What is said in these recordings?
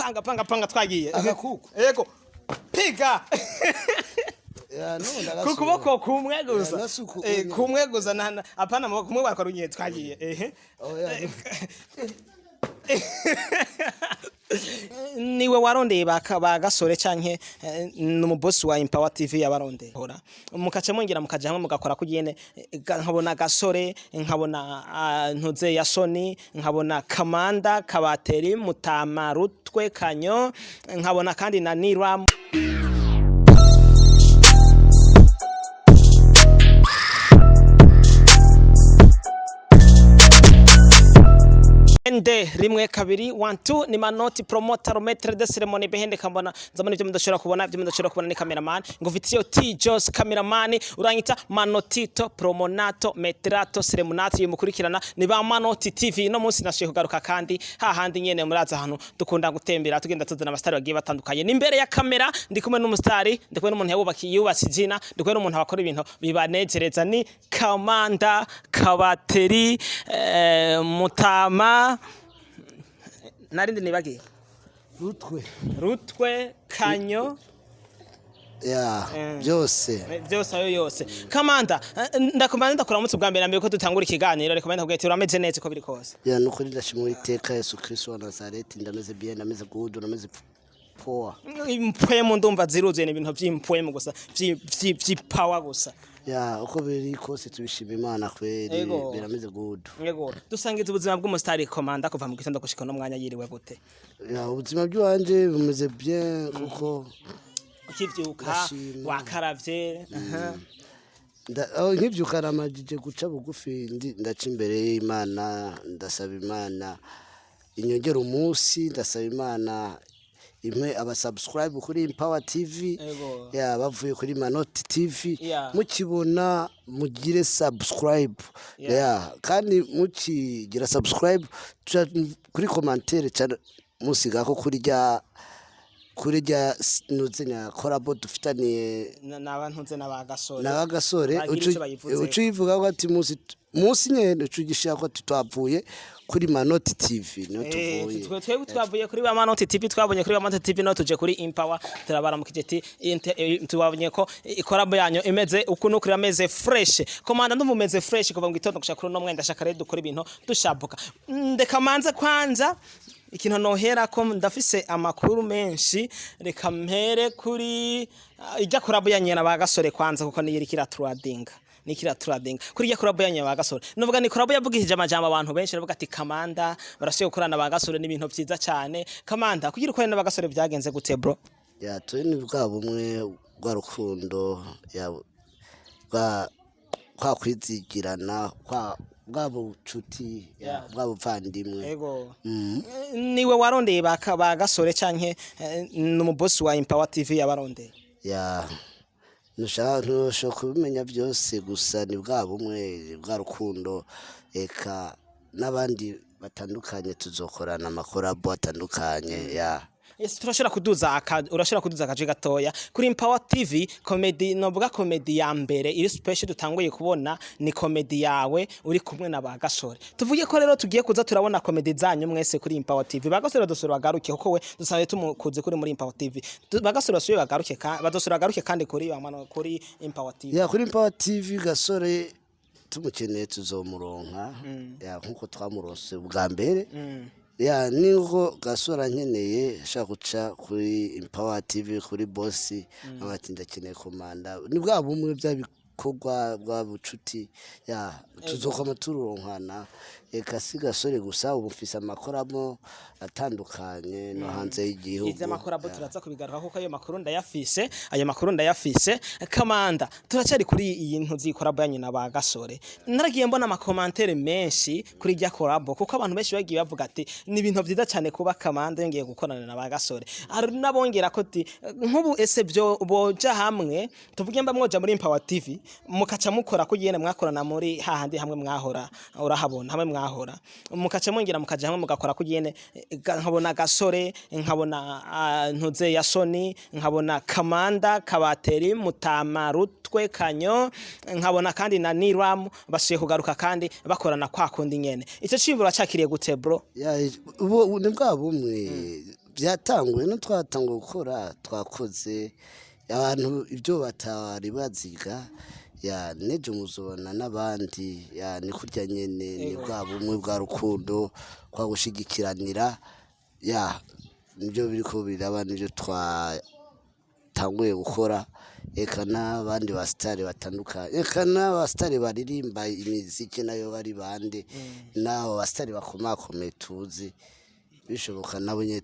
Panga panga panga, twagiye. Agakuku. Yego, piga. Ya, no. Ku kuboko kumwe gusa. Ya, nasuku. Kumwe gusa, apana amaboko, kumwe bakarunye, twagiye, ehe. Oya. Niwe warondeye ba Gasore canke n'umubosi wa Empower TV yabarondeye? Hora mukaca mwongera mukaja hamwe mugakora kugene, nkabona Gasore, nkabona Ntuze ya Soni, nkabona Kamanda Kabateri, Mutama Rutwe Kanyo, nkabona kandi na Niram. Nd rimwe kabiri one two, ni Manoti promoter, maître de cérémonie behende kambona nzamana ibyo mudashobora kubona, ibyo mudashobora kubona ni cameraman ngufitiye T Jos cameraman. Uranyita Manotito promonato metrato ceremonato, mukurikirana ni ba Manoti TV. No munsi nasuye kugaruka kandi hahandi nyene muraza ahantu dukunda gutembera, tugenda tuzana abastari bagiye batandukanye. Ni imbere ya kamera, ndi kumwe n'umustari, ndi kumwe n'umuntu yawubakiye, yubatse izina, ndi kumwe n'umuntu akora ibintu bibanezereza, ni Kamanda Kabateri, Mutama, narindi nibagiye. Rutwe. Rutwe Kanyo. Ya, byose. Byose ayo yose. Kamanda, ndakomanda, ndakuramutse ubwa mbere na mbere ko dutangura ikiganiro. Reka ndakubwira ati urameze neza uko biri kose? Ya, nukuri ndashima Uwiteka Yesu Kristo wa Nazareti, ndameze bien, ndameze good, ndameze poa. Impwemu ndumva ziruzuye, ni ibintu vy'impwemu gusa, vy'ipower gusa. Ya, uko biri kose tubishima Imana kweri. Birameze good. Yego, dusangiza ubuzima bw'umusitari Komanda kuva mu gitondo gushika no mwanya, yiriwe gute? Ya, ubuzima bw'iwanje bumeze bien kuko Ukivyuka? Ndashima. Wakaravye? Aha. Aho nkivyuka namajije guca bugufi, ndaca imbere y'Imana, ndasaba Imana inyongera umunsi, ndasaba Imana impe abasubscribe kuri Empower TV. Ya, bavuye kuri Manoti TV. Mukibona mugire subscribe. Ya, kandi mukigira subscribe kuri commentaire cyane musigako kuri rya nuze nya collabo dufitaniye. N'abantuze n'abagasore. N'abagasore. Bagira ico bayivuzeko. Uca uyivuga ko ati munsi nyene uca ugishira ko ati twavuye kuri Manoti TV niyo tuvuye. Twebwe twavuye kuri ba Manoti TV, twabonye kuri ba Manoti TV, no tuje kuri Empower, turabaramukije ati tubabonye ko icollabo yanyu imeze uku nuku, irameze fresh. Komanda, ndumva umeze fresh kuva mu gitondo gushika kuri uno mwenda. Ndashaka rero dukora ibintu dushabuka. Ndeka manze kwanza ikintu nohera ko ndafise amakuru menshi, reka mpere kuri ijya collabo yanyu na ba Gasore kwanza, kuko niyo iriko iraturadinga, nikira turadinga kuri ijya collabo yanyu ba Gasore. Nuvuga ni collabo yavugishije amajambo abantu benshi, bavuga ati Kamanda barasuye gukorana ba Gasore, n'ibintu vyiza cyane. Kamanda, kugira ukorane na ba Gasore byagenze gute, bro? Ya, turi ni bwa bumwe, bwa rukundo, ya, bwa kwa kwizigirana, kwa bwa bucuti, ya, bwa buvandimwe. Niwe warondeye ba Gasore canke n'umubosi wa Empower TV yabarondeye? Ya, ntushaka, ntushobora kubimenya byose, gusa ni bwa bumwe, bwa rukundo, eka n'abandi batandukanye tuzokorana amacollabo atandukanye, ya. Yes, turashobora kuduza aka, urashobora kuduza akaje gatoya kuri Empower TV. Comedy, novuga comedy ya mbere iri special dutanguye kubona ni comedy yawe uri kumwe na ba Gasore. Tuvuge ko rero tugiye kuza turabona comedy zanyu mwese kuri Empower TV. Ba Gasore dosore bagaruke, kuko we dusanzwe tumukuze kuri muri Empower TV. Ba Gasore basubiye bagaruke, badosore bagaruke kandi kuri bamano kuri Empower TV. Ya, kuri Empower TV Gasore tumukeneye tuzomuronka, ya, nkuko twamuronse bwa mbere. Ya, niko Gasore ankeneye ashaka guca kuri Empower TV kuri bosi ati ndakeneye Komanda, ni bwa bumwe, bya bikorwa, bwa bucuti, ya, tuzokoma turonkana. Eka si Gasore gusa, ubu mfise amacollabo atandukanye no hanze y'igihugu. Ivyo amacollabo turaza kubigaruka kuko ayo makuru ndayafise, ayo makuru ndayafise. Kamanda, turacyari kuri iyi ntuzi collabo yanyu na ba Gasore. Naragiye mbona amacommentaires menshi kuri irya collabo, kuko abantu benshi bagiye bavuga ati ni ibintu vyiza cyane kuba Kamanda yongeye gukorana na ba Gasore. Hari n'abongera ko ati nk'ubu ese byo boja hamwe, tuvuge mba mwoja muri Empower TV mukaca mukora ko yene mwakorana muri hahandi hamwe mwahora, urahabona hamwe mwahora, mukaca mwongera mukaja hamwe mugakora ko yene, nkabona Gasore, nkabona Ntuze ya Soni, nkabona Kamanda Kabateri, Mutama Rutwe Kanyo, nkabona kandi na Niram basuye kugaruka kandi bakorana kwa kundi nyene. Ico ciyumviro cakiriye gute, bro? Ya, ubu ni bwa bumwe. Byatanguye no twatanguye gukora, twakoze abantu ibyo batari baziga. Ya, nejo muzobona n'abandi. Ya, ni kurya nyene, ni bwa bumwe, bwa rukundo, kwa gushigikiranira. Ya, nibyo biriko biraba, nibyo twatanguye gukora. Eka n'abandi basitari batandukanye, eka n'abasitari baririmba imiziki nayo bari bande, n'abo basitari bakomakomeye tuzi, bishoboka nabo nyene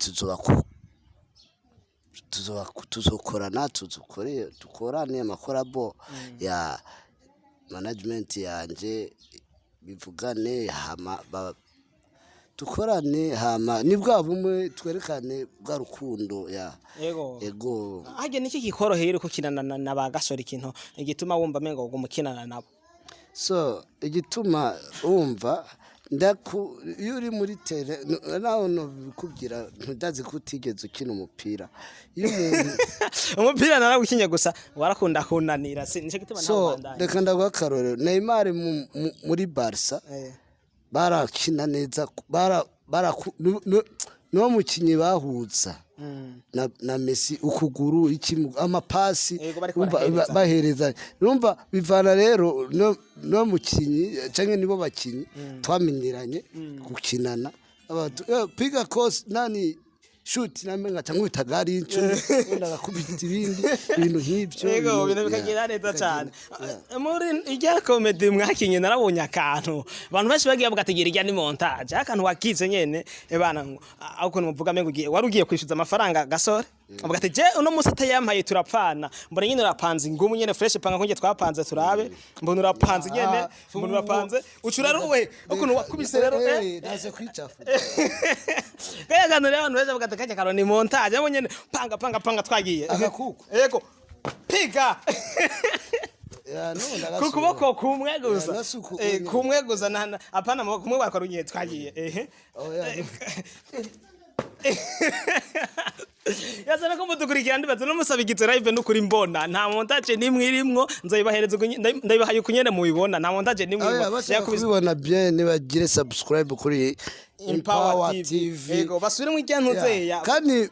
tuzokorana, tuzokore, dukorane ama collabo. Ya, management yanje bivugane, hama dukorane, hama ni bwa bumwe, twerekane bwa rukundo. Ya. Yego. Ego. Harya niki kikoroheye uriko ukinana na ba Gasore, ikintu igituma wumva mengo uguma ukinana nabo? So igituma wumva ndaku, iyo uri muri terrain nawe nobikubwira, ntudazi ko utigeze ukina umupira, iyo umuntu Umupira narawukinye, gusa warakunda kunanira, si nico gituma So ntawubandanya. Reka ndaguha akarorero: Neymar muri Barca barakina neza, bara niwo mukinyi bahuza na Messi, ukuguru iki, amapasi. Yego, bariko Urumva, barahereza. Bahereza, urumva bivana rero no mukinyi canke nibo bakinyi twamenyeranye gukinana. Abantu, piga kosi nani shuti namwe ngaca nkubita gari icumi, wenda agakubita ibindi ibintu nk'ivyo. Yego, ibintu bikagenda neza cyane. Muri irya comedy mwakinye narabonye akantu abantu benshi bagiye bavuga ati: "Gira irya ni montage." Akantu wakize nyene ebana ngo aho ukuntu muvuga mengo ugiye, wari ugiye kwishyuza amafaranga Gasore, avuga ati: "Je uno munsi atayampaye turapfana." Mbona nyene urapanze ingumu nyene fresh, panga kunje twapanze turabe. Mbona urapanze nyene, mbona urapanze ucura ruwe ukuntu wakubise rero. Naze kwicafu. Kaya kantu rero abantu benshi bavuga ati: "Kajya karo ni montage." Abo nyene panga panga panga twagiye. Agakuku. Yego, piga. Ya, no. Ku kuboko kumwe gusa. Ya, nasuku Eh, kumwe gusa, apana amaboko, kumwe bakarunye twagiye ehe. Oya. Yazana ko mudukurikira, ndibaza no musaba igize live n'ukuri mbona nta montage nimwe irimwo, nzayibahereza ndayibahaye ukunyene mubibona, nta montage nimwe Oya, irimwo. bashaka Yakubise- kubibona bien nibagire subscribe kuri Empower TV. Yego, basubire mu ijya ntuzeya. Kandi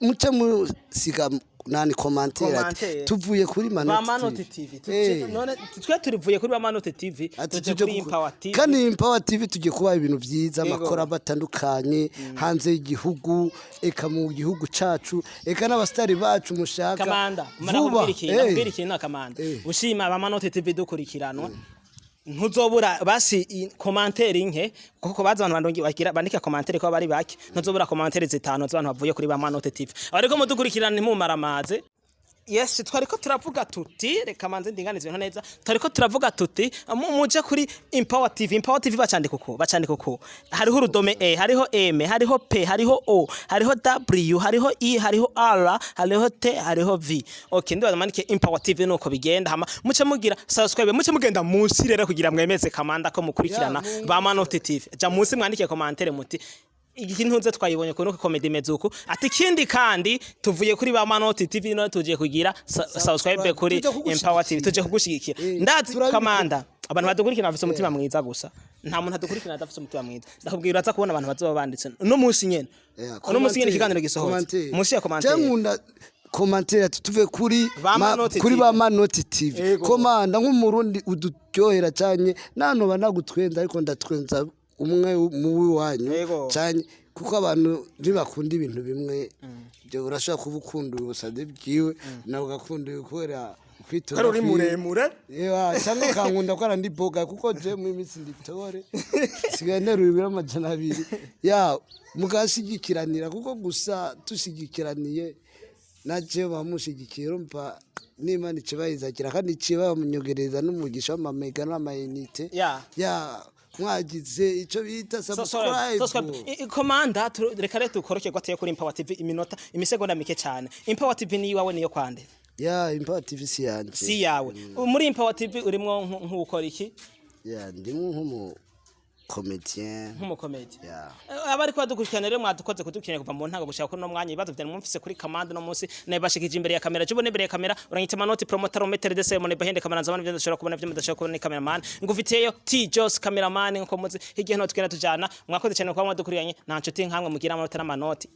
muce musiga nani commentaire ati Commentaire. tuvuye kuri Ba Manoti Manoti TV. TV. None twe turivuye kuri ba Manoti TV, Ati tuje tuje kuri Empower TV. Kandi Empower TV tugiye kubaha ibintu vyiza, Yego. amakora atandukanye hanze y'igihugu, eka mu gihugu cacu, eka n'abasitari bacu mushaka Kamanda, vuba. nakubwira ikintu, nakubwira ikintu na Kamanda. Ushima ba Manoti TV dukurikiranwa, ntuzobura basi commentaire nke, kuko bazi abantu bandongi bagira bandika commentaire ko bari bake. Ntuzobura commentaire zitanu z'abantu bavuye kuri ba Manoti TV. Ariko mudukurikirana ntimumaramaze. Yes, twariko turavuga tuti reka manze ndinganize ibintu neza. Twariko turavuga tuti muje kuri Empower TV. Empower TV bacandika uko, bacandika uko: hariho urudome E, hariho M, hariho P, hariho O, hariho W, hariho I, hariho R, hariho T, hariho V. Okay, ndibaza mandike Empower TV nuko bigenda. Hama muce mugira subscribe, muce mugenda munsi rero kugira mwemeze Kamanda ko mukurikirana Ya, ba Manoti TV. Ja munsi mwandike commentaire muti: "Iki ntuze twayibonye kuno comedy imeze uku." Ati ikindi kandi tuvuye kuri ba Manoti TV, none tugiye kugira subscribe kuri Tuje kugushigikira. Empower TV, tuje kugushigikira. Ndazi Kamanda abantu badukurikirana bafise umutima mwiza, gusa nta muntu adukurikirana adafise umutima mwiza. Ndakubwira uraza kubona abantu bazoba banditse no munsi nyene, uno munsi nyene ikiganiro gisohotse, munsi ya commentaire. Nkunda commentaire ati tuve kuri Ba Manoti kuri TV. ba Manoti TV. Yego. Komanda nk'umurundi uduryohera cyane, nanoba nagutwenza ariko ndatwenza umwe mu wanyu Yego. cyane, kuko abantu ntibakunda ibintu bimwe. Ibyo urashobora kuba ukunda ubusazi bwiwe, nawe ugakunda uyu kubera kwitonda Kari uri kwiwe. muremure. Ewa, cyangwa ukankunda ko ari boga, kuko je mu iminsi nditore sigaye nteruye ibiro 200. Ya, mugashigikiranira, kuko gusa tushigikiraniye na je bamushigikiye, urumva n'Imana ikibayizagira kandi ikibamunyogereza n'umugisha w'amamega n'amayinite. Ya, mwagize ico bita subscribe. Subscribe. Komanda, reka rero dukoroke gateye kuri Empower TV, iminota imisegonda mike cyane. Empower TV ni iwawe, niyo kwande? Ya, Empower TV si yanje. Si yawe. Muri Empower TV urimwo nk'ukora iki? Ya, ndimwo nk'umu comédien. Nk'umukomedi. Ya. Abari kubadukurikirana rero, mwadukoze kudukurikirana kuva mu ntango gushaka kuno mwanya. Ibibazo vyanyu mumfise kuri Kamanda no munsi nabashikije imbere ya kamera, jubone imbere ya kamera uranyita Manoti promoter, maître de cérémonie, behind camera nzabana ibyo ndashobora kubona, ibyo mudashobora kubona ni cameraman ngufitiyeyo T Jos cameraman, nko muzi hirya no tugenda tujana. Mwakoze cyane kuba mwadukurikiranye. Nta nshuti nkamwe mugira amanota n'amanoti.